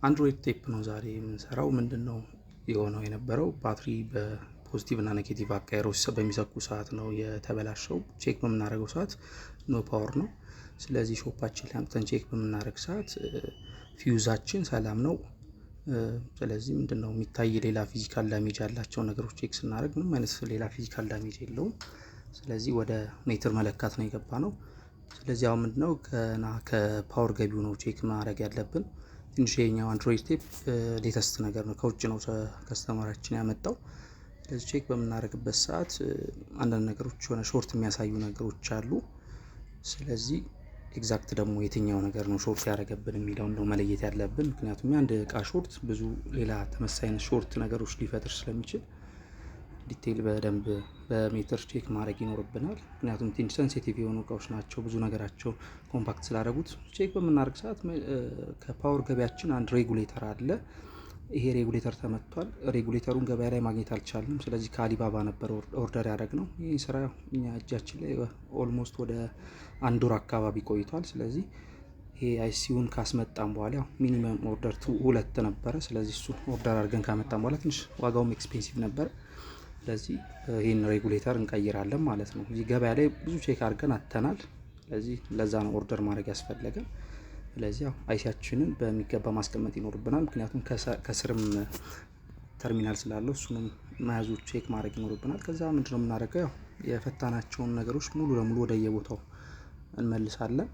Android tape ነው ዛሬ የምንሰራው። ምንድነው የሆነው የነበረው? ባትሪ በ positive እና negative አቀያይረው በሚሰኩ ሰዓት ነው የተበላሸው። Check በምናደርገው ሰዓት no power ነው። ስለዚህ shop ኣችን ላይ አምጥተን check በምናደርግ ሰዓት ፊውዛችን ሰላም ነው። ስለዚህ ምንድነው የሚታይ ሌላ physical damage ያላቸው ነገሮች check ስናደርግ ምንም አይነት ሌላ physical damage የለውም። ስለዚህ ወደ ሜትር መለካት ነው የገባነው። ስለዚህ አሁን ምንድነው ገና ከ power ገቢው ነው check ማድረግ ያለብን። ትንሽ የኛው Android tape latest ነገር ነው፣ ከውጭ ነው customer ኣችን ያመጣው። ስለዚህ check በምናደርግበት ሰዓት አንዳንድ ነገሮች የሆነ short የሚያሳዩ ነገሮች አሉ። ስለዚህ exact ደግሞ የትኛው ነገር ነው short ያደረገብን የሚለውን ነው መለየት ያለብን። ምክንያቱም የአንድ እቃ short ብዙ ሌላ ተመሳሳይ አይነት short ነገሮች ሊፈጥር ስለሚችል detail በደንብ በሜትር check ማድረግ ይኖርብናል። ምክንያቱም ትንሽ sensitive የሆኑ እቃዎች ናቸው፣ ብዙ ነገራቸው compact ስላደረጉት። Check በምናደርግ ሰዓት ከ power ገቢያችን አንድ regulator አለ። ይሄ regulator ተመቷል። Regulator ኡን ገበያ ላይ ማግኘት አልቻልንም። ስለዚህ ከአሊባባ ነበር order ያደረግነው። ይህ ስራ እኛ እጃችን ላይ almost ወደ አንድ ወር አካባቢ ቆይቷል። ስለዚህ ይሄ IC ውን ካስመጣን በኋላ ያው minimum order ሁለት ነበረ። ስለዚህ እሱ order አድርገን ካመጣን በኋላ ትንሽ ዋጋውም expensive ነበር። ስለዚህ ይህን regulator እንቀይራለን ማለት ነው። እዚህ ገበያ ላይ ብዙ check አድርገን አጥተናል። ስለዚህ ለዛ ነው order ማድረግ ያስፈለገን። ስለዚህ ያው IC ያችንን በሚገባ ማስቀመጥ ይኖርብናል። ምክንያቱም ከስርም ተርሚናል ስላለው እሱንም መያዙ check ማድረግ ይኖርብናል። ከዛ ምንድነው የምናደርገው? ያው የፈታናቸውን ነገሮች ሙሉ ለሙሉ ወደ የቦታው እንመልሳለን።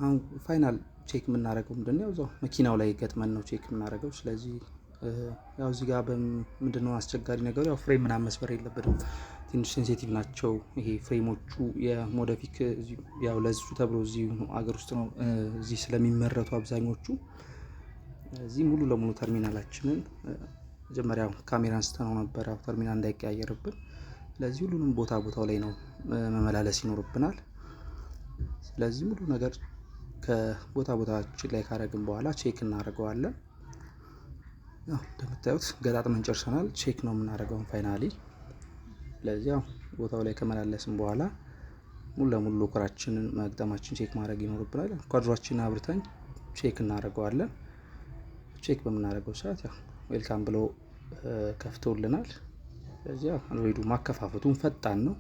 አሁን final check የምናደርገው ምንድነው? እዛው መኪናው ላይ ገጥመን ነው check የምናደርገው። ስለዚህ ያው እዚህ ጋር ምንድነው አስቸጋሪ ነገሩ? ያው frame ምናምን መስበር የለብንም። ትንሽ sensitive ናቸው ይሄ frame ኦቹ የሞደፊክ ያው ለዙ ተብሎ እዚህ አገር ውስጥ ነው እዚህ ስለሚመረቱ አብዛኞቹ። እዚህ ሙሉ ለሙሉ ተርሚናላችንን መጀመሪያ ካሜራ አንስተነው ነበር ያው ተርሚናል እንዳይቀያየርብን። ስለዚህ ሁሉንም ቦታ ቦታው ላይ ነው መመላለስ ይኖርብናል። ስለዚህ ሙሉ ነገር ከቦታ ቦታችን ላይ ካረግን በኋላ check እናደርገዋለን። ያው እንደምታዩት ገጣጥመን ጨርሰናል። Check ነው የምናደርገው finally። ስለዚህ ያው ቦታው ላይ ከመላለስን በኋላ ሙሉ ለሙሉ rocker ኣችንን መግጠማችን check ማድረግ ይኖርብናል። ኳድሯችንን አብርተን check እናደርገዋለን። Check በምናደርገው ሰዓት ያው welcome ብሎ ከፍቶልናል። ስለዚህ ያው Android ኡ ማከፋፈቱን ፈጣን ነው።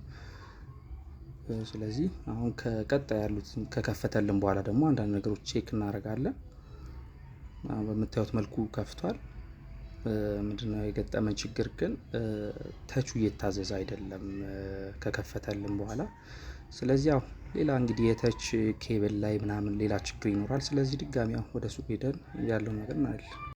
ስለዚህ አሁን ከቀጣይ ያሉት ከከፈተልን በኋላ ደግሞ አንዳንድ ነገሮች check እናደርጋለን። አሁን በምታዩት መልኩ ከፍቷል። ምንድነው የገጠመን ችግር ግን ተቹ እየታዘዘ አይደለም ከከፈተልን በኋላ። ስለዚህ ያው ሌላ እንግዲህ የ touch cable ላይ ምናምን ሌላ ችግር ይኖራል። ስለዚህ ድጋሚ ያው ወደ ሱቅ ሄደን ያለውን ነገር እናያለን።